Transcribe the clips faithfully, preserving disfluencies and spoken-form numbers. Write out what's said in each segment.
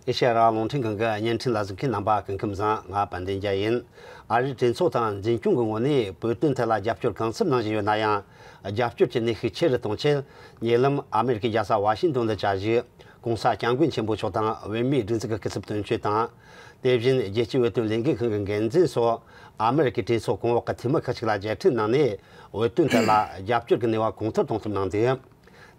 ཨེ་ཤེ་ཡ་རང་དབང་རླུང་འཕྲིན་ཁང་གི་བརྙན་འཕྲིན་ལ་གཟིགས་མཁན་རྣམ་པ་སྐུ་ཁམས་བཟང་། ང་དཔལ་ལྡན་རྒྱལ་ཡིན། ཨ་རིའི་གྲོས་ཚོགས་དང་འཛིན་སྐྱོང་གི་ངོས་ནས་བོད་དོན་ཐད་ལ་རྒྱབ་སྐྱོར་གང་འཚམ་གནང་བཞིན་ཡོད་ན་ཡང་། རྒྱབ་སྐྱོར་གྱི་ནུས་ཤུགས་ཆེ་རུ་གཏོང་ཆེད། ཉེ་ལམ་ཨ་མེ་རི་ཀའི་རྒྱལ་ས་ཝ་ཤིང་ཏོན་དུ་བཅའ་བཞུགས་༸གོང་ས་༸སྐྱབས་མགོན་ཆེན་པོ་མཆོག་དང་བོད་མིའི་སྒྲིག་འཛུགས་ཀྱི་སྐུ་ཚབ་དོན་གཅོད་དང་། དེ་བཞིན་རྒྱལ་སྤྱིའི་བོད་དོན་ལས་འགུལ་ཁང་གི་འགན་འཛིན་སོགས་ཨ་མེ་རི་ཀའི་གྲོས་ཚོགས་གོང་འོག་གི་འཐུས་མི་ཁག་ཅིག་ལ་མཇལ་འཕྲད་གནང་ནས། བོད་དོན་ཐད་ལ་རྒྱབ་སྐྱོར་གྱི་ནུས་པ་གོང་མཐོར་གཏོང་ཐབས་གནང་འདུག་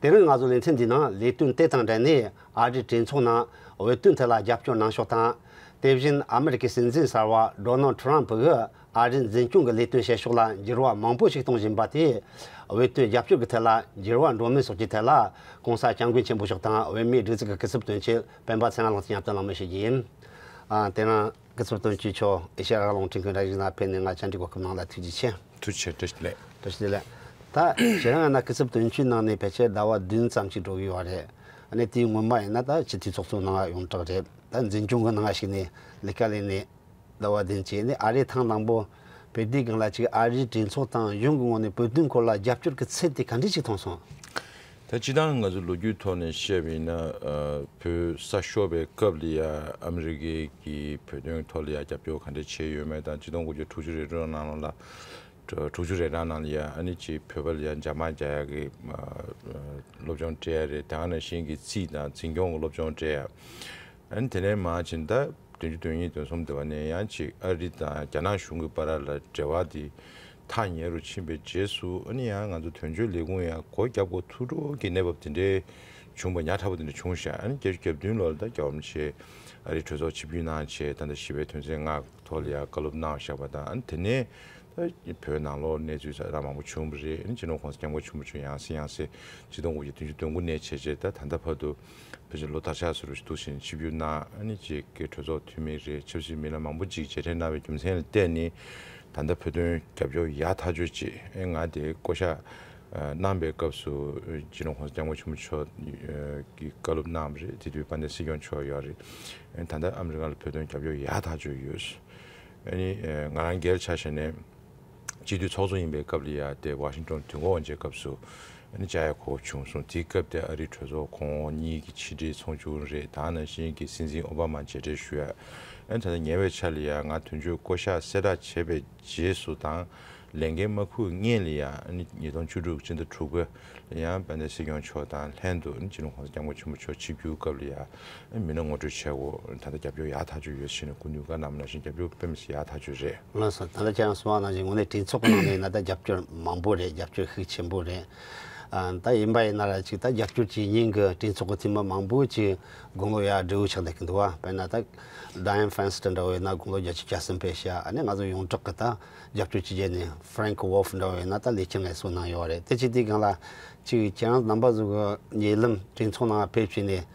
དེ་རིང་ང་ཚོ་ལེ་ཚན་འདིའི་ནང་ལས་དོན་དེ་དང་འབྲེལ་ནས། ཨ་རིའི་གྲོས་ཚོགས་ནང་བོད་དོན་ཐད་ལ་རྒྱབ་སྐྱོར་གནང་ཕྱོགས་དང་། དེ་བཞིན་ཨ་མེ་རི་ཀའི་སྲིད་འཛིན་གསར་པ་ཌོ་ནལ་ཌི་ཊརམ་ཕི་གིས་ཨ་རིའི་འཛིན་སྐྱོང་གི་ལས་དོན་བྱེད་ཕྱོགས་ལ་འགྱུར་བ་མང་པོ་ཞིག་གཏོང་བཞིན་པ་དེས། བོད་དོན་རྒྱབ་སྐྱོར་གྱི་ཐད་ལ་འགྱུར་བ་འགྲོ་མིན་སོགས་ཀྱི་ཐད་ལ། ༸གོང་ས་༸སྐྱབས་མགོན་ཆེན་པོ་མཆོག་དང་བོད་མིའི་སྒྲིག་འཛུགས་ཀྱི་སྐུ་ཚབ་དོན་གཅོད་སྤེན་པ་ཚེ་རིང་ལགས་ཀྱི་མཉམ་དུ་གླེང་མོལ་བྱེད་རྒྱུ་ཡིན། ཨ། དེ་རིང་སྐུ་ཚབ་དོན་གཅོད་མཆོག་ཨེ་ཤེ་ཡ་རང་དབང་རླུང་འཕྲིན་ཁང་ར་བཞིན་ན་ཕེབས་ནས་ང་བཅར་འདྲི་གོ་སྐབས་གནང་ལ་ཐུགས་རྗེ་ཆེ། ཐུགས་རྗེ་ཆེ། བཀྲ་ཤིས་བདེ་ལེགས། བཀྲ་ཤིས་བདེ་ལེགས། ད་ཁྱེད་རང་ཡིན་ན་སྐུ་ཚབ་དོན་གཅོད་གནང་ནས་ཕལ་ཆེར་ཟླ་བ་བདུན་ཙམ་ཅིག་འགྲོ་གི་ཡོད་རེད། ཨ་ནི་དེའི་སྔོན་མ་ཡིན་ན་ད་སྤྱི་འཐུས་ཚོགས་གཙོ་གནང་བ་ཡོངས་གྲགས་རེད། ད་འཛིན་སྐྱོང་གི་ནང་ཞུགས་ནས་ལས་ཀ་ལས་ནས་ཟླ་བ་བདུན་ཅིག་ནས། ཨ་རིར་ཐེངས་དང་པོ་ཕེབས་དུས་སྒང་ལ་ཅིག་ཨ་རིའི་གྲོས་ཚོགས་དང་གཞུང་གི་ངོས་ནས་བོད་དོན་སྐོར་ལ་རྒྱབ་སྐྱོར་གྱི་ཚད་དེ་ག་འདྲ་ཞིག་མཐོང་སོང་། ད་སྤྱིར་བཏང་ང་ཚོ་ལོ་རྒྱུས་ཐོག་ནས་བཤད་པ་ཡིན་ན། ཨ། བོད་ས་ཤོར་བའི་སྐབས་ལ་ཡ་ཨ་མི་རི་ཀས་ཀྱིས་བོད་དོན་ཐོག་ལ་ཡ་རྒྱབ་སྐྱོར་ག་འདྲ་བྱས་ཡོད་མེད་དང་། ཆིག་སྟོང་དགུ་བརྒྱ་དྲུག་ཅུ་རེ་དྲུག་ནང་ལ། དྲུག་ཅུ་རེ་གྲངས་ནང་ལ་ཡ་ཨ་ནི་ཅིག་བོད་པ་ལ་ཡ་འཇབ་མ་རྒྱག་ཡག་གི། ཨ། སློབ་སྦྱོང་སྤྲད་ཡ་རེད། དེ་ནང་བཞིན་གྱི་རྩིས་དང་འཛིན་སྐྱོང་གི་སློབ་སྦྱོང་སྤྲད་ཡ། ཨ་ནི་དེ་ནས་མར་ཕྱིན། ད་བདུན་ཅུ་དོན་གཉིས་དོན་གསུམ་དེ་བ་ནས་ཡང་ཅིག་ཨ་རི་དང་རྒྱ་ནག་གཞུང་གི་བར་ལ་འབྲེལ་བ་དེ་ཐག་ཉེ་རུ་ཕྱིན་པའི་རྗེས་སུ། ཨ་ནི་ཡང་ང་ཚོ་དོན་གཅོད་ལས་ཁུངས་ཡང་སྒོ་བརྒྱབ་དགོས་ཐུག་འགྲོ་གི་གནས་བབ་དེ་འདྲའི་བྱུང་བ། ཉག་ཕྲ་བོ་དེ་འདྲ་བྱུང་ཤག་ཨ་ནི་བརྒྱད་ཅུ་གྱ་བདུན་ལོ་ལ་ད་རྒྱལ་བ་རིན་པོ་ཆེ་ཨ་རིའི་གྲོས་ཚོགས་ཆིབས་བསྒྱུར་གནང་བྱས། ད་ལྟ་ཞི་བའི་དོན་ཚན་ལྔ་ཐོག་ལ་ཡང་བཀའ་སློབ་གནང་བཞག་པ་དང་། ཨ་ནི་དེ་ནས་ད་བོད་ནང་ལོགས་གནས་ཚུལ་ཚ་ར་མང་པོ་བྱུང་བ་རེད། ཨ་ནི་སྤྱི་ནོར་༸གོང་ས་༸སྐྱབས་མགོན་ཆེན་པོ་མཆོག་ཡང་སེ་ཡང་སེ་ཆིག་སྟོང་དགུ་བརྒྱ་བདུན་ཅུ་དོན་དགུ་ནས་བྱས་བྱས་ད་ད་ལྟ་བར་དུ་ཕལ་ཆེར་ལོ་དགུ་བརྒྱ་ཙམ་རེ་ཞིག་འདུག་ཟིན། ཆིབས་བསྒྱུར་གནང་། ཨ་ནི་ཅིག་གི་གྲོས་ཚོགས་འཐུས་མི་རེད། ཆབ་སྲིད་མི་སྣ་མང་པོ་ཅིག་མཇལ་འཕྲད་གནང་བའི་རྒྱུ་མཚན་ལ་བརྟེན་ནས། ད་ལྟ་བོད་དོན་རྒྱབ་སྐྱོར་ཡག་ཐག་ཆོད་ཅིག་ཨེ། ང་དེ་བསྐོ་བཞག་ཨ། གནང་བའི་སྐབས་སུ་སྤྱི་ནོར་༸གོང་ས་༸སྐྱབས་མགོན་ཆེན་པོ་མཆོག་གིས་བཀའ་སློབ་གནང་བ་རེད། དེ་དུས་དཔལ་ལྡན་སྲིད་སྐྱོང་མཆོག་ཡོད་རེད། ཨེ། ད་ལྟ་ཨ་མི་རི་ཀ་ལ་བོད་དོན་རྒྱབ་སྐྱོར་ཡག་ཐག་ཆོད་ཡོད། ཨ་ནི་ཨེ། ང་རང་སྒེར་ཆ་བཞག་ནས་སྤྱི་འཐུས་ཚོགས་གཙོ་ཡིན་པའི་སྐབས་ལ་ཡ་དེ་ཝ་ཤིང་ཏོན་དུས་འཁོར་དབང་ཆེན་སྐབས་སུ། ཨ་ནི་བཅར་ཡ་གོ་སྐབས་བྱུང་སོང་། དེའི་སྐབས་དེ་ཨ་རིའི་གྲོས་ཚོགས་གོང་འོག་གཉིས་ཀྱི་ཕྱི་དྲིལ་ཚོགས་ཆུང་རེད། དེ་ནང་བཞིན་གྱི་སྲིད་འཛིན་ཨོ་བྷ་མ་མཇལ་འཕྲད་ཞུ་ཡ། ཨ་ནི་ད་ལྟ་ཉེ་བའི་ཆར་ལ་ཡ་ང་དོན་གཅོད་བསྐོ་བཞག་གསལ་བསྒྲགས་བྱས་པའི་རྗེས་སུ་དང་། ལས་འགན་མ་འཁུར་སྔོན་ལ་ཡ། ཨ་ནི་ཉིས་སྟོང་བཅུ་དྲུག་སྤྱི་ཟླ་དྲུག་པ་ལ་ཡང་དཔལ་ལྡན་སྲིད་སྐྱོང་མཆོག་དང་ལྷན་དུ། ཨ་ནི་སྤྱི་ནོར་༸གོང་ས་༸སྐྱབས་མགོན་ཆེན་པོ་མཆོག་ཆིབས་བསྒྱུར་སྐབས་ལ་ཡ། ཨ་ནི་མི་སྣ་ངོ་སྤྲོད་བྱས་འོ། ད་ལྟ་རྒྱབ་སྐྱོར་ཡག་ཐག་ཆོད་ཡོད་ཟེར་ནས་སྐུ་མདུན་བཀའ་གནང་བ་ནང་བཞིན་རྒྱབ་སྐྱོར་དཔེ་མི་སྲིད་ཡག་ཐག་ཆོད་རེད། ལགས་སོ། ད་ལྟ་ཁྱེད་རང་གསུངས་པ་ནང་བཞིན་དངོས་གནས་གྲོས་ཚོགས་ཀྱི་ནང་ནས་ཡིན་ན་ད་རྒྱབ་སྐྱོར་མང་པོ་རེད། རྒྱབ་སྐྱོར་ཤུགས་ཆེན་པོ་རེད། ཨ། ད་ཡིན་པ་ཡིན་ན་ར་ཅིག་ད་རྒྱབ་སྐྱོར་བྱེད་མཁན་གྱི་གྲོས་ཚོགས་ཀྱི་འཐུས་མི་མང་པོ་ཅིག་དགུང་ལོ་ཡར་བགྲེས་པོ་ཆགས་བསྡད་ཀྱི་འདུག་བ། དཔེར་ན་ད་Dianne Feinstein འདྲ་བོ་ཡིན་ན་དགུང་ལོ་བརྒྱད་ཅུ་གྱ་གསུམ་ཕེབས་ཤག་ཨ་ནི་ང་ཚོ་ཡོངས་གྲགས་ཀྱི་ད་རྒྱབ་སྐྱོར་བྱེད་མཁན་ནི་Frank Wolf འདྲ་བོ་ཡིན་ན་ད་ལས་བྱེད་ངལ་གསོ་གནང་ཡོད་རེད། དེ་བྱེད་དུས་སྒང་ལ་ཅིག་ཁྱེད་རང་རྣམ་པ་ཚོ་གི་ཉེ་ལམ་གྲོས་ཚོགས་ནང་ཕེབས་བྱས་ནས་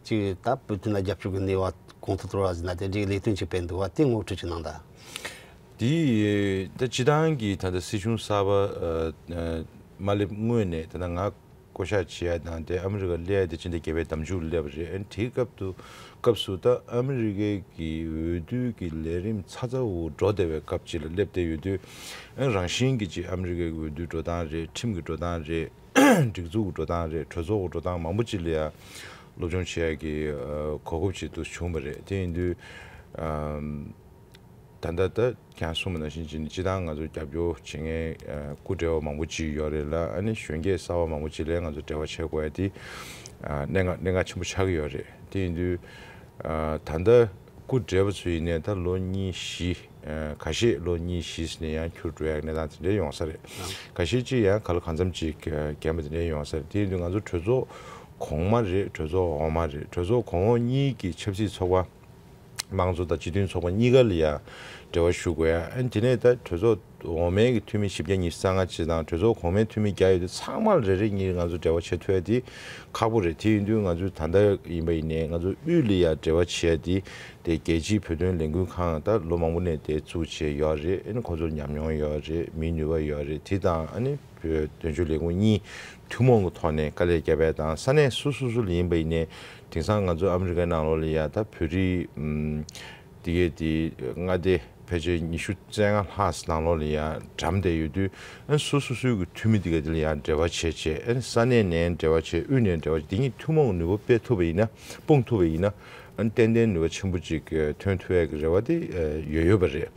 ཅིག་ད་བོད་དོན་ལ་རྒྱབ་སྐྱོར་གྱི་ནུས་པ་གོང་དུ་འཕེལ་བ་ཟེར་ན་དེ་འདྲའི་ལས་དོན་ཅིག་སྤེལ་འདུག་བ། དེ་ངོ་སྤྲོད་ཅིག་གནང་དང་། དེ་ད་སྤྱིར་བཏང་གི་ད་ལྟ་སྲིད་གཞུང་གསར་པ་ཨ་ཨ་མ་སླེབས་སྔོན་ནས། ད་ལྟ་ང་བསྐོ་བཞག་བྱེད་ཡ་དང་དེ་ཨ་མི་རི་ཀ་སླེབས་ཡ་དེ་ཕྱི་ཟླ་བརྒྱད་པའི་ཟླ་མཇུག་སླེབས་པ་རེད། ཨ་ནི་དེའི་སྐབས་དུ་སྐབས་སུ་ད་ཨ་མི་རི་ཀའི་གི་འོས་བསྡུ་གི་ལས་རིམ་ཚ་ཚ་འུར་འུར་འགྲོ་བསྡད་པའི་སྐབས་ཅིག་ལ་སླེབས་བསྡད་ཡོད་དུས། ཨ་ནི་རང་བཞིན་གྱི་ཅིག་ཨ་མི་རི་ཀའི་འོས་བསྡུ་འགྲོ་སྟངས་རེད། ཁྲིམས་ཀྱི་འགྲོ་སྟངས་རེད། སྒྲིག་འཛུགས་ཀྱི་འགྲོ་སྟངས་རེད། གྲོས་ཚོགས་ཀྱི་འགྲོ་སྟངས་མང་པོ་ཅིག་ལ་ཡ་སློབ་སྦྱོང་བྱེད་ཡ་གི་ཨ་གོ་སྐབས་ཅིག་ཏུ་བྱུང་བ་རེད། དེ་ཡིན་དུས་ཨམ། ད་ལྟ་ད་ཁྱེད་རང་གསུངས་པ་ནང་བཞིན་བྱས་ནས་སྤྱིར་བཏང་ང་ཚོ་རྒྱབ་སྐྱོར་བྱེད་མཁན་ཨ་སྐུ་བགྲེས་པ་མང་པོ་ཅིག་ཡོད་རེད་ལ། ཨ་ནི་གཞོན་སྐྱེས་གསར་པ་མང་པོ་ཅིག་ལ་ང་ཚོ་འབྲེལ་བ་བྱེད་དགོས་ཡ་དེ་ཨ་གནད་འགག་གནད་འགག་ཆེན་པོ་ཆགས་ཀྱི་ཡོད་རེད། དེ་ཡིན་དུས་ཨ་ད་ལྟ་སྐུ་བགྲེས་པ་ཚོ་ཡིན་ནའི་ད་ལོ་གཉིས་བཞི། ཨ་ཁ་ཤས་ལོ་གཉིས་བཞི་ཟིན་ནས་ཡང་འཁྱུར་འགྲོ་ཡ་གནས་སྟངས་དེ་འདྲ་ཡོང་ས་རེད། ཁ་ཤས་ཅིག་ཡང་ག་ལ་གང་འཚམ་ཅིག་རྒན་པ་དེ་འདྲ་ཡོང་ས་རེད། དེ་ཡིན་དུས་ང་ཚོ་གྲོས་ཚོགས་གོང་མ་རེད། གྲོས་ཚོགས་འོག་མ་རེད། གྲོས་ཚོགས་གོང་འོག་གཉིས་ཀྱི་ཆབ་སྲིད་ཚོགས་པ། དམངས་གཙོ་དང་སྤྱི་མཐུན་ཚོགས་པ་གཉིས་ཀ་ལ་ཡང་འབྲེལ་བ་ཞུ་དགོས་ཡ། ཨ་ནི་དེ་ནས་ད་གྲོས་ཚོགས་འོག་མའི་གི་འཐུས་མི་བཞི་བརྒྱ་ཉི་ཤུ་རྩ་ལྔ་ཅིག་དང་གྲོས་ཚོགས་གོང་མའི་འཐུས་མི་བརྒྱ་ཡོད་དུས་ཚང་མ་ལ་རེ་རེ་གཉིས་རེ་ང་ཚོ་འབྲེལ་བ་བྱེད་ཐུབ་ཡ་དེ་ཁག་པོ་རེད། དེ་ཡིན་དུས་ང་ཚོ་ད་ལྟ་ཡིན་པ་ཡིན་ནའི་ང་ཚོ་དབུས་ལ་ཡ་འབྲེལ་བ་བྱེད་ཡ་དེ་དེ་རྒྱལ་སྤྱིའི་བོད་དོན་ལས་འགུལ་ཁང་ད་ལོ་མང་པོ་ནས་དེ་བཙུགས་བྱས་ཡོད་རེད། ཨ་ནི་ཁོ་ཚོར་ཉམས་མྱོང་ཡོད་རེད། མིའི་ནུས་པ་ཡོད་རེད། དེ་དང་ཨ་ནི་བོད་དོན་གཅོད་ལས་ཁུངས་གཉིས་ཐུན་མོང་གི་ཐོག་ནས་དཀའ་ལས་བརྒྱབ་པ་དང་། ས་གནས་སོ་སོ་སོ་ལ་ཡིན་པ་ཡིན་ནའི་དེང་སང་ང་ཚོ་ཨ་མི་རི་ཀའི་ནང་ལོགས་ལ་ཡ་ད་བོད་རིགས་ཨམ་དེ་གའི་དེ་མངའ་སྡེ་ཕལ་ཆེར་ཉི་ཤུ་རྩ་ལྔ་ལྷག་ནང་ལོགས་ལ་ཡ་འགྲམ་བསྡད་ཡོད་དུས། ཨ་ནི་སོ་སོ་སོའི་གི་འཐུས་མི་དེ་ག་དེ་ལ་ཡང་འབྲེལ་བ་བྱས་བྱས། ཨ་ནི་ས་གནས་ནས་འབྲེལ་བ་བྱས། དབུས་ནས་འབྲེལ་བ་བྱས། དེ་གཉིས་ཐུན་མོང་གི་ནུས་པ་སྤེལ་ཐུབ་པ་ཡིན་ན། སྤུངས་ཐུབ་པ་ཡིན་ན། ཨ་ནི་ཏན་ཏན་ནུས་པ་ཆེན་པོ་ཅིག་ཐོན་ཐུབ་ཡག་གི་རེ་བ་དེ་ཡོད་ཡོད་པ་རེད།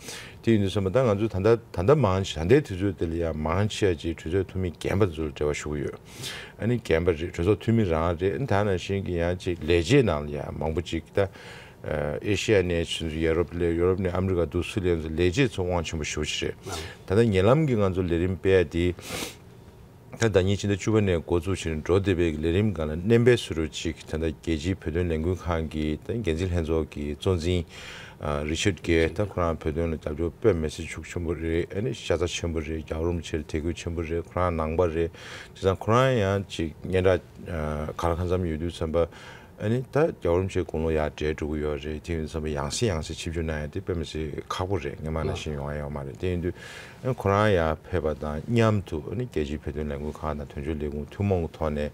དེ་ཡིན་དུས་ཙམ་པ་ད་ང་ཚོ་ད་ལྟ་ད་ལྟ་མང་ཆེ་ད་ལྟའི་དུས་ཚོད་དེ་ལ་ཡང་མང་ཆེ་ཅིག་གྲོས་ཚོགས་འཐུས་མི་རྒན་པ་ཚོར་འབྲེལ་བ་ཞུ་གི་ཡོད། ཨ་ནི་རྒན་པ་རེད། གྲོས་ཚོགས་འཐུས་མི་རང་རེད། ད་ནང་བཞིན་གྱི་ཡང་ཅིག་ལས་བྱེད་ནང་ལ་ཡང་མང་པོ་ཅིག་ད་ཨེ་ཤི་ཡ་ནས་ཕྱིན་ཚུལ་ཡུ་རོབ་ལས་ཡུ་རོབ་ནས་ཨ་མི་རི་ཀ་འདུག་སུ་ལས་ཚོ་ལས་བྱེད་ཚོ་དབང་ཆེན་པོ་ཞེ་པོ་ཅིག་རེད། ད་ལྟ་ཉེ་ལམ་གྱི་ང་ཚོ་ལས་རིམ་སྤེལ་ཡ་དེ། ད་ཟླ་ཉིན་ཕྱི་ཟླ་བཅུ་པ་ནས་འགོ་བཙུགས་ཕྱིན་འགྲོ་བསྡད་པའི་ལས་རིམ་སྒང་ལ་སྣོན་པ་ཟེར་རོ་ཅིག་ད་ལྟ་རྒྱལ་སྤྱིའི་བོད་དོན་ལས་འགུལ་ཁང་གི་ད་འགན་འཛིན་ལྷན་ཚོགས་ཀྱི་གཙོ་འཛིན་རི་ཆར་གྷེ། ད་ཁོ་རང་བོད་དོན་ལ་རྒྱབ་སྐྱོར་དཔེ་མི་སྲིད་ཤུགས་ཆེན་པོ་རེད། ཨ་ནི་ཤ་ཚ་ཆེན་པོ་རེད། རྒྱལ་བ་རིན་པོ་ཆེར་དད་གུས་ཆེན་པོ་རེད། ཁོ་རང་ནང་པ་རེད། བྱས་ཙང་ཁོ་རང་ཡང་ཅིག་སྙན་གྲགས་ག་ལ་གང་འཚམ་ཡོད་དུས་ཙམ་པ། ཨ་ནི་ད་རྒྱལ་བ་རིན་པོ་ཆེ་དགུང་ལོ་ཡར་བགྲེས་འགྲོ་གི་ཡོད་རེད། དེ་ཡིན་ཙམ་པ་ཡང་སེ་ཡང་སེ་ཆིབས་བསྒྱུར་གནང་ཡ་དེ་དཔེ་མི་སྲིད་ཁག་པོ་རེད། སྔོན་མ་ནང་བཞིན་ཡོང་ཡ་ཡོད་མ་རེད། དེ་ཡིན་དུས་ཨ་ནི་ཁོ་རང་ཡར་ཕེབས་པ་དང་མཉམ་དུ་ཨ་ནི་རྒྱལ་སྤྱིའི་བོད་དོན་ལས་འགུལ་ཁང་དང་དོན་གཅོད་ལས་ཁུངས་ཐུན་མོང་གི་ཐོག་ནས་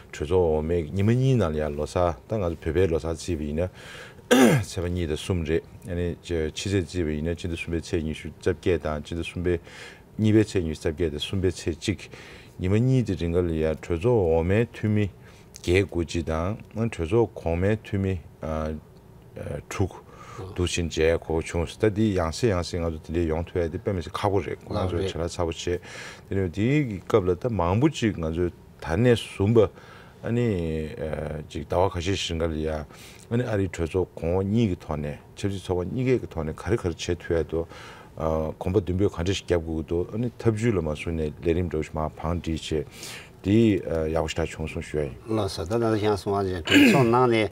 གྲོས་ཚོགས་འོག་མའི་ཉི་མ་གཉིས་ནང་ལ་ཡར་ལོ་གསར། ད་ང་ཚོ་བོད་པའི་ལོ་གསར་བརྩིས་པ་ཡིན་ན་ཚེས་པ་གཉིས་དང་གསུམ་རེད། ཨ་ནི་ཕྱི་ཚེས་བརྩིས་པ་ཡིན་ན་སྤྱི་ཟླ་གསུམ་པའི་ཚེས་ཉི་ཤུ་རྩ་བརྒྱད་དང་སྤྱི་ཟླ་གསུམ་པའི་གཉིས་པའི་ཚེས་ཉི་ཤུ་རྩ་བརྒྱད་དང་གསུམ་པའི་ཚེས་གཅིག་ཉི་མ་གཉིས་དེ་རིང་ག་ལ་ཡ་གྲོས་ཚོགས་འོག་མའི་འཐུས་མི་བརྒྱད་དགུ་ཅིག་དང་གྲོས་ཚོགས་གོང་མའི་འཐུས་མི་ཨ་ཨ་དྲུག་འདུག་ཕྱིན་མཇལ་གོ་བྱུང་། ད་འདི་ཡང་སེ་ཡང་སེ་ང་ཚོ་དེ་འདྲའི་ཡོང་ཐུབ་ཡ་དེ་དཔེ་མི་སྲིད་ཁག་པོ་རེད། ཁོ་རང་ཚོས་བྱས་ལ་ཚ་པོ་བྱས། དེ་ནས་དེའི་སྐབས་ལ་ད་མང་པོ་ཅིག་ང་ཚོས་ད་ནས་བཟུང་པ་ཨ་ནི་ཨ་ཅིག་ཟླ་བ་ཁ་ཤས་ཤིག་ག་ལ་ཡ་ཨ་ནི་ཨ་རིའི་གྲོས་ཚོགས་གོང་འོག་གཉིས་ཀྱི་ཐོག་ནས་ཆབ་སྲིད་ཚོགས་པ་གཉིས་ཀའི་གི་ཐོག་ནས་ག་རེ་ག་རེ་བྱེད་ཐུབ་ཡ་འདུག་ཨ་གོམ་པ་མདུན་སྤོས་ག་འདྲ་ཞིག་རྒྱབ་དགོས་ཀྱི་འདུག་ཨ་ནི་ཐབས་ཇུས་ལ་མ་བཟུང་ནས་ལས་རིམ་འདྲ་བོ་ཞིག་མར་བང་སྒྲིག་བྱས། དེ་ཨ་ཡག་པོ་ཞེ་དྲག་བྱུང་སོང་ཞུ་ཡ་ཡིན། ལགས་སོ། ད་ད་ལྟ་ཞང་གསུངས་པ་བཞིན་གྲོས་ཚོགས་ནང་ནས་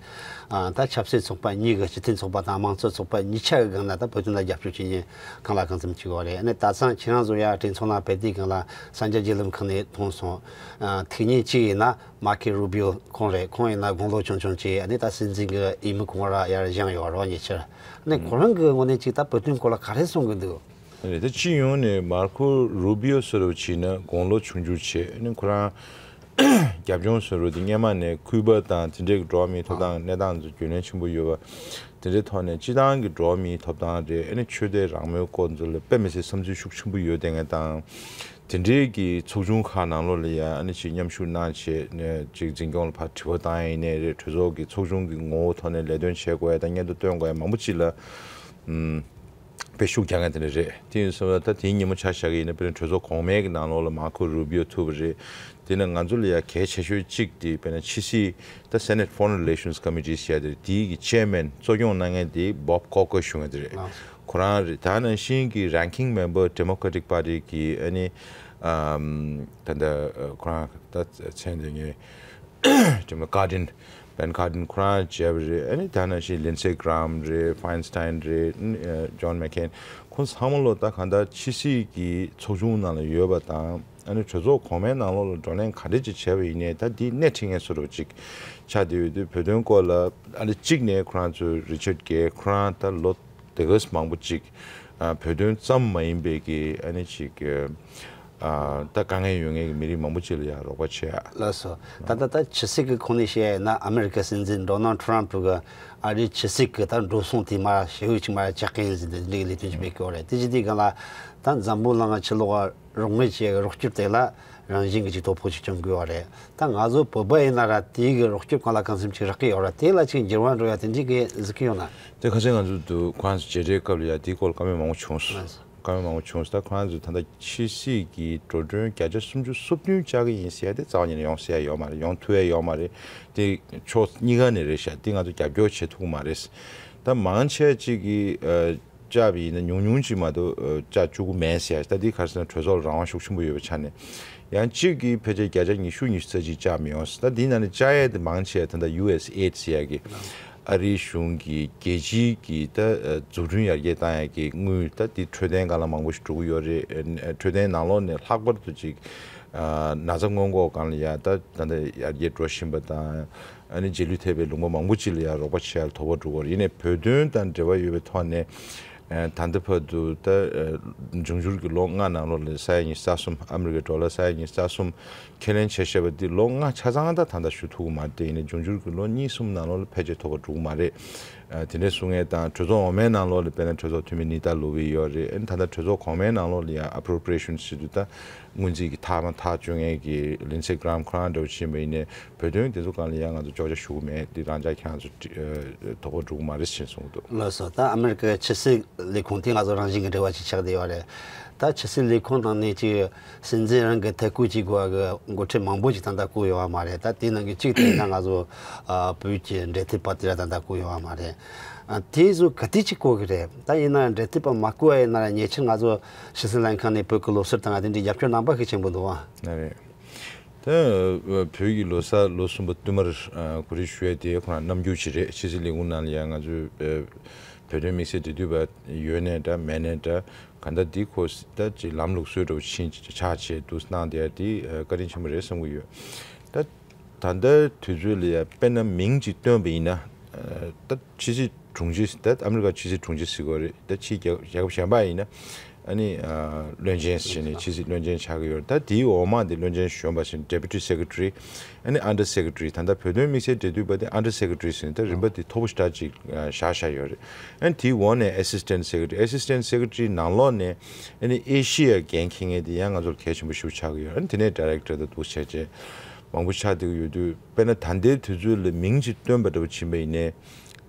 ཨ་ད་ཆབ་སྲིད་ཚོགས་པ་གཉིས་ཀྱི་སྤྱི་མཐུན་ཚོགས་པ་དང་དམངས་གཙོ་ཚོགས་པ་གཉིས་ཆ་གི་སྒང་ལ་ད་བོད་དོན་ལ་རྒྱབ་སྐྱོར་བྱེད་མཁན་གང་ལ་གང་འཚམ་ཅིག་ཡོད་རེད། ཨ་ནི་ད་ཚང་ཁྱེད་རང་ཚོ་ཡ་གྲོས་ཚོགས་ནང་ཕེབས་དུས་སྒང་ལ་གསར་འགྱུར་བརྒྱུད་ལམ་ཁག་ནས་མཐོང་སོང་། ཨ་ཐིག་ཉིན་གཅིག་ཡིན་ན་མར་ཁེ་རུ་བྷི་ཨོ་ཁོང་རེད། ཁོང་ཡིན་ན་དགུང་ལོ་ཆུང་ཆུང་ཅིག་ཨ་ནི་ད་སྲིད་འཛིན་གྱི་འོས་མི་གོང་ར་ཡར་བཞེངས་ཡོད་རེད་ཉེ་ཆར། ཨ་ནི་ཁོ་རང་གི་ངོས་ནས་ཅིག་ད་བོད་དོན་སྐོར་ལ་ག་རེ་གསུང་གི་འདུག་རེད། ད་སྤྱི་ཡོངས་ནས་མར་ཁོ་རུ་བྷི་ཨོ་ཟེར་བ་བྱས་ན་དགུང་ལོ་ཆུང་ཆུང་བྱས། ཨ་ནི་ཁོ་རང་རྒྱབ་ལྗོངས་ཟེར་བ་དེ་སྔོན་མ་ནས་ཁུལ་པ་དང་དེ་འདྲའི་གི་འགྲོ་བ་མིའི་ཐོབ་ཐང་གནས་སྟངས་ཚོ་རྒྱུས་ལོན་ཆེན་པོ་ཡོད་པ། དེ་འདྲའི་ཐོག་ནས་སྤྱི་བཏང་གི་འགྲོ་བ་མིའི་ཐོབ་ཐང་རེད། ཨ་ནི་ཆོས་དད་རང་མོས་སྐོར་ཚོ་ལ་དཔེ་མི་སྲིད་བསམ་ཚུལ་ཤུགས་ཆེན་པོ་ཡོད་བསྡད་མཁན་དང་། དེ་འདྲའི་གི་ཚོགས་ཆུང་ཁག་ནང་ལོགས་ལ་ཡ་ཨ་ནི་ཅིག་མཉམ་ཞུགས་གནང་བྱས་ནས་ཅིག་འཛིན་སྐྱོང་ལ་ཕར་དྲི་བ་བཏང་ཡ་ཡིན་ནའི་རེད། གྲོས་ཚོགས་ཀྱི་ཚོགས་ཆུང་གི་ངོ་བོ་ཐོག་ནས་ལས་དོན་བྱེད་དགོས་ཡ་དང་སྙན་ཐོ་སྟོན་དགོས་ཡ་མང་པོ་ཅིག་ལ་ཨམ། དཔེ་ཤུགས་རྒྱག་མཁན་དེ་འདྲ་རེད། དེ་ཡིན་སོང་ཙང་ད་དེའི་ཉིན་མོ་ཆ་བཞག་གི་ཡིན་ན་དཔེར་ན་གྲོས་ཚོགས་གོང་མའི་གི་ནང་ལོགས་ལ་མར་ཁོ་རུ་བྷི་ཨོ་ཐུག་པ་རེད། དེ་ནས་ང་ཚོ་ལ་ཡ་གལ་ཆེ་ཤོས་གཅིག་དེ་དཔེར་ན་ཕྱི་སྲིད་ད་Senate Foreign Relations Committee ཟེར་ཡ་དེ་རེད། དེའི་གི་chairman གཙོ་སྐྱོང་གནང་མཁན་དེ་Bob Corker ཞུ་མཁན་དེ་རེད། ཁོ་རང་རེད། ད་ནང་བཞིན་གི་ranking member Democratic Party གི་ཨ་ནི་ཨམ་ད་ད་ཁོ་རང་ད་མཚན་དེ་ངས་དེ་མོ་Cardin Ben Cardin ཁོ་རང་བྱས་པ་རེད། ཨ་ནི་ད་ནང་བཞིན་Lindsey Graham རེད། Feinstein རེད། ཨ་ནི་John McCain ཁོང་ཚང་མ་ལོ་ད་གང་ལྟར་ཕྱི་སྲིད་ཀྱི་ཚོགས་ཆུང་ནང་ལ་ཡོད་པ་དང་། ཨ་ནི་གྲོས་ཚོགས་གོང་མའི་ནང་ལོགས་ལ་བགྲོ་གླེང་ག་འདྲ་ཅིག་བྱས་པ་ཡིན་ནའི་ད་འདི་སྣེ་ཁྲིད་མཁན་བཟོ་འདྲ་ཅིག་ཆགས་བསྡད་ཡོད་དུས། བོད་དོན་སྐོར་ལ་ཨ་ནི་གཅིག་ནས་ཁོ་རང་ཚོའི་Richard Gere ཁོ་རང་ད་ལོ་དེ་ག་ཙམ་མང་པོ་ཅིག་ཨ་བོད་དོན་ཙམ་མ་ཡིན་པའི་གི་ཨ་ནི་ཅིག་ཨ་ད་དཀའ་ངལ་ཡོད་མཁན་གྱི་མི་རིགས་མང་པོ་ཅིག་ལ་ཡང་རོགས་པ་བྱེད་ཡ། ལགས་སོ། ད་ལྟ་ད་ཕྱི་སྲིད་ཀྱི་ཁོངས་ནས་བཤད་ཡ་ཡིན་ན་ཨ་མེ་རི་ཀའི་སྲིད་འཛིན་Donald Trump གི་ཨ་རིའི་ཕྱི་སྲིད་ཀྱི་ད་འགྲོ་སོང་དེ་མར་ཞེ་པོ་ཅིག་མར་ཆག་གི་ཡིན་ཟེར་ནས་འདི་འདྲའི་ལས་དོན་ཅིག་སྤེལ་གྱི་ཡོད་རེད། དེ་བྱེད་དུས་སྒང་ལ་ད་འཛམ་བུ་གླིང་གི་ཕྱི་ལོགས་རོགས་དངུལ་བྱེད་ཡ་གི་རོགས་སྐྱོར་དེ་ལ་རང་བཞིན་གྱི་ཅིག་དོ་ཕོག་ཅིག་བྱུང་གི་ཡོད་རེད། ད་ང་ཚོ་བོད་པ་ཡིན་ན་ར་དེའི་གི་རོགས་སྐྱོར་གང་ལ་གང་འཚམ་ཅིག་རག་གི་ཡོད་རེད། དེ་ལ་ཅིག་འགྱུར་བ་འགྲོ་ཡ་དེ་འདྲའི་གི་གཟིགས་ཀྱི་ཡོད་ན། དེ་ཁ་སང་ང་ཚོ་དུ་ཁོང་ཚོ་མཇལ་འཕྲད་སྐབས་ལ་ཡ་དེའི་སྐོར་ལ་བཀའ་མོལ་མང་པོ་བྱུང་སོང་། ལགས་སོ། བཀའ་མོལ་མང་པོ་བྱུང་སོང་། ད་ཁོང་ཚོས་ད་ལྟ་ཕྱི་སྲིད་ཀྱི་འགྲོ་གྲོན་བརྒྱ་ཆ་སུམ་ཅུ་སོ་བདུན་བཅག་གི་ཡིན་ཟེར་ཡ་དེ་རྩ་བ་ཉིད་ནས་ཡོང་ཟེར་ཡ་ཡོད་མ་རེད། ཡོང་ཐུབ་ཡ་ཡོད་མ་རེད། དེ་ཕྱོགས་གཉིས་ཀ་ནས་རེད་ཤག་དེ་ང་ཚོ་རྒྱབ་སྐྱོར་བྱེད་ཐུབ་ཀྱི་མ་རེད། ད་མང་ཆེ་ཅིག་གིས་ཨ་བཅག་པ་ཡིན་ན་ཉུང་ཉུང་ཅིག་མ་གཏོགས་ཨ་བཅག་བཅུག་གི་མེད་ཟེར་ཡ། ད་དེ་ག་རེ་ཟེར་ན་གྲོས་ཚོགས་ལ་རང་དབང་ཤུགས་ཆེན་པོ་ཡོད་པའི་ཆ་ནས། ཡང་གཅིག་གིས་ཕལ་ཆེར་བརྒྱ་ཆ་ཉི་ཤུ་ཉི་ཤུ་རྩ་གཅིག་བཅག་མི་ཡོང་ཟེར། ད་དེའི་ནང་ནས་བཅག་ཡ་དེ་མང་ཆེ་ད་ལྟ་ཡུ་ཨེས་ཨེ་ཌི་ཟེར་ཡ་གི་ཨ་རིའི་གཞུང་གིས་རྒྱལ་སྤྱིའི་གི་ད་ཨ་འཛུགས་སྐྲུན་ཡར་རྒྱས་བཏང་ཡ་གི་དངུལ་ད་དེ་འཕྲོད་བསྟེན་སྒང་ལ་མང་པོ་ཞིག་འགྲོ་གི་ཡོད་རེད། ཨ་འཕྲོད་བསྟེན་ནང་ལོགས་ནས་ལྷག་པར་དུ་ཅིག་ཨ་ན་ཚ་སྔོན་འགོག་སྒང་ལ་ཡ་ད་ད་ལྟ་ཡར་རྒྱས་འགྲོ་བཞིན་པ་དང་། ཨ་ནི་རྗེས་ལུས་ཐེབས་པའི་ལུང་པ་མང་པོ་ཅིག་ལ་ཡང་རོགས་པ་བྱེད་ཡར་དོ་ཕོག་འགྲོ་གི་ཡོད་རེད། ཡིན་ནའི་བོད་དོན་དང་འབྲེལ་བ་ཡོད་པའི་ཐོག་ནས་ཨ་ད་ལྟ་བར་དུ་ད་ཨ་འབྱུང་འགྱུར་གྱི་ལོ་ལྔ་ནང་ལོགས་ལ་ས་ཡ་ཉི་ཤུ་རྩ་གསུམ། ཨ་མི་རི་ཀའི་ཌོ་ལར་ས་ཡ་ཉི་ཤུ་རྩ་གསུམ་ཁས་ལེན་བྱས་བཞག་པ་འདི་ལོ་ལྔ་ཆ་ཚང་ད་ད་ལྟ་ཞུ་ཐུབ་ཀྱི་མ་རེད། ཡིན་ནའི་འབྱུང་འགྱུར་གྱི་ལོ་གཉིས་གསུམ་ནང་ལོགས་ལ་ཕལ་ཆེར་དོ་ཕོག་འགྲོ་གི་མ་རེད། ཨ། དེ་འདྲའི་གསུང་མཁན་དང་གྲོས་ཚོགས་འོག་མའི་ནང་ལོགས་ལ་དཔེར་ན་གྲོས་ཚོགས་འཐུས་མི་ནི་ཏཱ་ལོ་ཝི་ཡོད་རེད། ཨ་ནི་ད་ལྟ་གྲོས་ཚོགས་གོང་མའི་ནང་ལོགས་ལ་ཡང་appropriation ཟེར་དུས་ད་སྔོན་རྩིས་ཀྱི་ཐག་མ་ཐག་གཅོད་མཁན་གྱི་ལིན་སེ་གྷི་རམ་ཁོ་རང་འདྲ་བོ་ཕྱིན་པ་ཡིན་ནའི་བོད་དོན་དེ་ཚོ་སྒང་ལ་ཡང་ང་ཚོ་ཅོག་ཆ་ཞུ་གི་མེད། དེ་རང་ཅག་ཁྱེད་རང་ཚོ་ཨ་དོ་ཕོག་འགྲོ་གི་མ་རེད་ཅེས་གསུངས་འདུག་ལགས་སོ། ད་ཨ་མེ་རི་ཀའི་ཕྱི་སྲིད་ལས་ཁུངས་དེ་ང་ཚོ་རང་བཞིན་གྱི་འབྲེལ་བ་ཅིག་ཆགས་བསྡད་ཡོད་རེད། ད་ཕྱི་སྲིད་ལས་ཁུངས་ནང་ནས་ཅིག་སྲིད་འཛིན་རང་གི་ཐད་བསྐོས་བྱེད་དགོས་པ་གི་འགོ་ཁྲིད་མང་པོ་ཞིག་ད་ལྟ་བསྐོས་ཡོད་པ་མ་རེད། ད་དེའི་ནང་གི་གཅིག་དེ་ཡིན་ན་ང་ཚོ་ཨ་བོད་ཀྱི་འབྲེལ་མཐུད་པ་དེ་ར་ད་ལྟ་བསྐོས་ཡོད་པ་མ་རེད། ཨ་དེ་ཚོ་ག་དུས་ཅིག་བསྐོ་གི་རེད། ད་ཡིན་ན་འབྲེལ་མཐུད་པ་མ་བསྐོས་པ་ཡིན་ན་ཉེ་ཆར་ང་ཚོ་ཕྱི་སྲིད་ལྷན་ཁང་ནས་བོད་ཀྱི་ལོ་གསར་དང་དེ་འདྲའི་རྒྱབ་སྐྱོར་གནང་པ་ཤུགས་ཆེན་པོ་འདུག་ཨ། ཨ་རེད། ད་བོད་ཀྱི་ལོ་གསར་ལོ་གསུམ་པ་བསྟུད་མར་ཨ་གོ་སྒྲིག་ཞུ་ཡས་དེ་ཁོ་རང་རྣམ་འགྱུར་ཅིག་རེད། ཕྱི་སྲིད་ལས་ཁུངས་ནང་ལ་ཡང་ང་ཚོའི་ཨ་བོད་དོན་དམིགས་བསལ་འབྲེལ་མཐུད་པ་ཡོད་ནའི་འདྲ་མེད་ནའི་འདྲ་གང་ལྟར་འདི་ཁོ་ད་ཅིག་ལམ་ལུགས་སྲོལ་འདྲ་བོ་ཕྱིན་ཆགས་བྱས་འདུག་གནང་བསྡད་ཡ་དེ་ཨ་བཀའ་དྲིན་ཆེན་པོ་རེད་བསམ་གྱི་ཡོད། ད་ད་ལྟའི་དུས་ཚོད་ལ་ཡ་དཔེར་ན་མིང་ཅིག་བཏོན་པ་ཡིན་ན་ཨ་ད་ཕྱི་སྲིད་དྲུང་ཆེ། ད་ཨ་མི་རི་ཀ་ཕྱི་སྲིད་དྲུང་ཆེ་ཟེར་གྱི་ཡོད་རེད། ད་ཕྱིའི་རྒྱལ་རྒྱལ་ཁབ་གཞན་པ་ཡིན་ན་ཨ་ནི་ཨ་བློན་ཆེན་ཟེར་ནས་ཕྱི་སྲིད་བློན་ཆེན་ཆགས་ཀྱི་ཡོད་རེད། ད་དེའི་འོག་མ་དེ་བློན་ཆེན་གཞོན་པ་ཟེར་ནས་Deputy Secretary ཨ་ནི་Under Secretary། ད་ལྟ་བོད་དོན་དམིགས་བསལ་འབྲེལ་མཐུད་པ་དེ་Under Secretary ཟེར་ནས་ད་རིམ་པ་དེ་མཐོ་པོ་ཞེ་དྲག་ཅིག་ཨ་བཞག་བཞག་ཡོད་རེད། ཨ་ནི་དེའི་འོག་ནས་Assistant Secretary། Assistant Secretary ནང་ལོགས་ནས་ཨ་ནི་ཨེ་ཤི་ཡ་འགན་འཁྱེར་མཁན་དེ་ཡང་ང་ཚོར་གལ་ཆེན་པོ་ཞིག་ཆགས་ཀྱི་ཡོད་རེད། ཨ་ནི་དེ་ནས་Director དང་འདུག་བྱས་བྱས་མང་པོ་ཆགས་བསྡད་ཀྱི་ཡོད་དུས་དཔེར་ན་ད་ལྟའི་དུས་ཚོད་ལ་མིང་ཅིག་བཏོན་པ་འདྲ་བོ་ཕྱིན་པ་ཡིན་ནའི།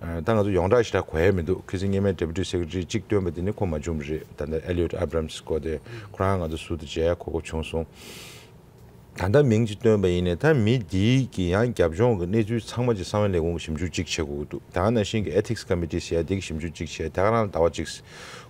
ཨ་ད་ང་ཚོ་ཡོངས་གྲགས་ཞེ་དྲག་གོ་ཡ་མི་འདུག་ཁ་སང་སྔོན་མའི་Deputy Secretary གཅིག་བཏོན་པ་དེ་ནི་ཁོ་མ་བྱུང་བ་རེད། ད་ལྟ་Elliot Abrams སྐོར་དེ་ཁོ་རང་ང་ཚོ་ཟུར་དུ་མཇལ་ཡ་གོ་སྐབས་བྱུང་སོང་། ད་ལྟ་མིང་ཅིག་བཏོན་པ་ཡིན་ནའི་ད་མི་འདིའི་གི་ཡང་རྒྱབ་ལྗོངས་ཀྱི་གནས་ཚུལ་ཚང་མ་ཅིག་གསང་བའི་ལས་ཁུངས་ཀྱིས་ཞིབ་འཇུག་ཅིག་བྱེད་དགོས་ཀྱི་འདུག་ད་ག་ནང་བཞིན་གྱི་Ethics Committee ཟེར་ཡ་དེ་གིས་ཞིབ་འཇུག་ཅིག་བྱས་ད་ག་རང་ཟླ་བ་གཅིག་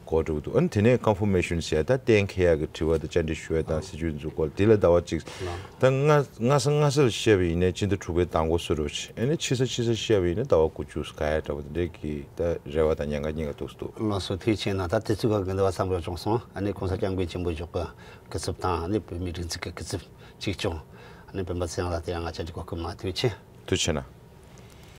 འགོར་འགྲོ་གི་འདུག་ཨ་ནི་དེ་ནས་Confirmation ཟེར་ཡ་ད་གཏན་འཁེལ་ཡ་གི་དྲི་བ་དང་བཅར་འདྲི་ཞུ་ཡ་དང་སྲིད་ཇུས་འཛུགས་སྐོར་དེ་ལ་ཟླ་བ་གཅིག་ད་སྔ་སྔ་ས་སྔ་སར་བཤད་པ་ཡིན་ནའི་སྤྱི་ཟླ་དྲུག་པའི་ཟླ་འགོ་བཟོ་འདྲ་བྱས། ཨ་ནི་ཕྱི་ས་ཕྱི་ས་བཤད་པ་ཡིན་ན་ཟླ་བ་དགུ་བཅུ་ག་ཡ་འདྲ་བོ་དེ་འདྲའི་གི་ད་རེ་བ་དང་ཉེན་ཁ་གཉིས་ཀ་འདུག་སེ་འདུག་ལགས་སོ། ཐུགས་རྗེ་ཆེ་གནང་། ད་དུས་ཚོད་ཀྱི་འགལ་ཟླ་བ་ཚང་མ་བྱུང་སོང་། ཨ་ནི་༸གོང་ས་༸སྐྱབས་མགོན་ཆེན་པོ་མཆོག་གི་སྐུ་ཚབ་དང་ཨ་ནི་བོད་མིའི་སྒྲིག་འཛུགས་ཀྱི་སྐུ་ཚབ་གཅིག་ཀྱང་ཨ་ནི་སྤེན་པ་ཚེ་རིང་ལགས་དེ་ཡང་ང་བཅར་གྱི་གོ་སྐབས་གནང་། ཐུགས་རྗེ་ཆེ། ཐུགས་རྗེ་ཆེ་གནང་།